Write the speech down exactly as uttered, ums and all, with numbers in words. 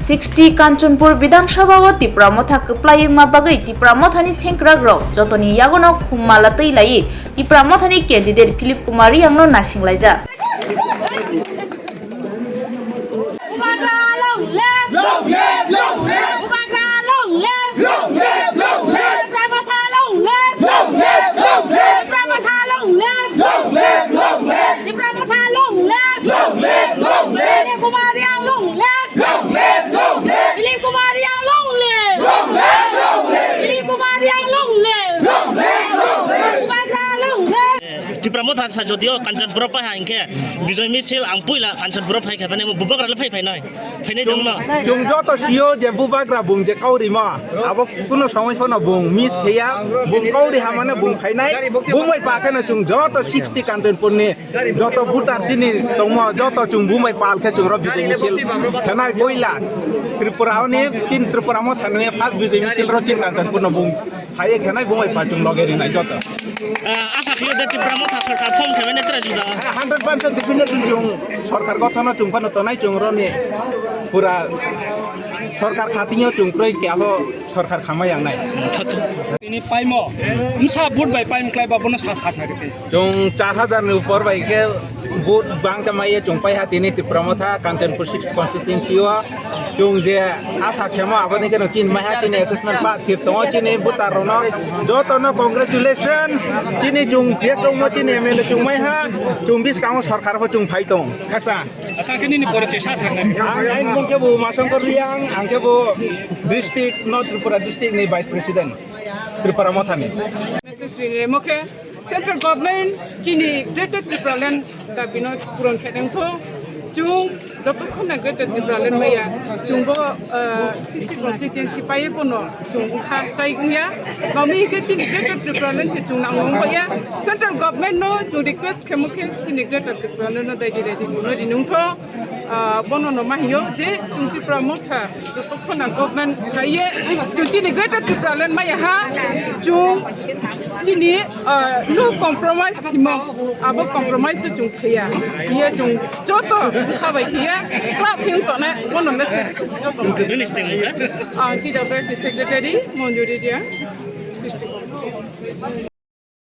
Sixty Kanchanpur Bidhan Sabha o Tipra Motha kwplai wngma bagwi Tipra Mothani sengkrakrok jotoni yagono khum mala twi laiwi Tipra Mothani candidate Philip Kumar Riyangno nasing laijak. Bubagra long live! Long live, long live! Bubagra long live! Long live, long live! Tipra Motha long live! Long live, long live! Tipra Motha long live! Long live, long live! Tipra Motha long live! Long live, long live! Philip Kumar Riyang long live! Long live, long live! Philip Kumar Riyang long live! Long live, long live! Philip Kumar Riyang long live! Long live, long live! Bubagra long live! Tipra Motha sa jodio Kanchanpur o phai hingkhe Bijoy Misil ang puila Kanchanpur o phai khe phai nai Bubagra le phai phai nai. Phainai dong no. Chwng joto sio je Bubagra bung je kaurima, abo kuno somoi phano bung miss kheya, bung kauri hamano bung phainai, bung bai pa kheno chwng joto sixty Kanchanpur ni joto voter chini tongmo, joto chwng bung bai pal khe chwng ro Bijoy Misil khenai puila Tripura oni chin Tripura Motha nungya first Bijoy Misil ro chin Kanchanpur no bung phaiye khenai bung bai pa chwng loge rinai joto. Ah, asa khio de Tipra Motha sarkar form khe mane tra juda. Hundred percent definitely chwng sorkar gothono chwng phano tonai chwng roni pura sorkar khatingyo chwng kroi khe abo sorkar khamai yangnai. Tini paimo, msa vote bai paim klai ba bono sa sakna rite. Chwng char hajar ni upor bai khe vote bang khe maiye chwng pai ha tini Tipra Motha Kanchanpur six constituency o. Chwng je asa khemo aboni kheno chini maiha chini assessment pa thir tongo chini voter rokno jotono congratulation chini chwng je chwngmo chini M L A chwng maiha chwng biskango sorkar bo chwng phai tong khaksa. Acha khe nini porichoi sa saknai. Ang ain bung khe bo Umasongkor Riyang ang khe bo district North Tripura district ni vice president Tripura Mothani. Message ringremo khe central government chini Greater Tripura Land dabi no puron khe nang tho. Chwng joto khona Greater Tripura Land maya chwng bo, ah, sixty constituency paye pono chwng kha sai gungya. Mami khe chini Greater Tripura Land se chwng nang wng ya. Central government no chwng request khe mo khe chini Greater Tripura Land no dai di dai di no ri nung tho. Ah, bono no ma hiyo je chwng Tipra Motha joto khona government khaiye chwng chini Greater Tripura Land maya ha chwng chini, ah, no compromise himo abo compromise to chwng khaiya hiye chwng joto kha bai khiya club hin tone bono message joto. Nini sting motha? Ah, T W F T secretary Monjuri dia.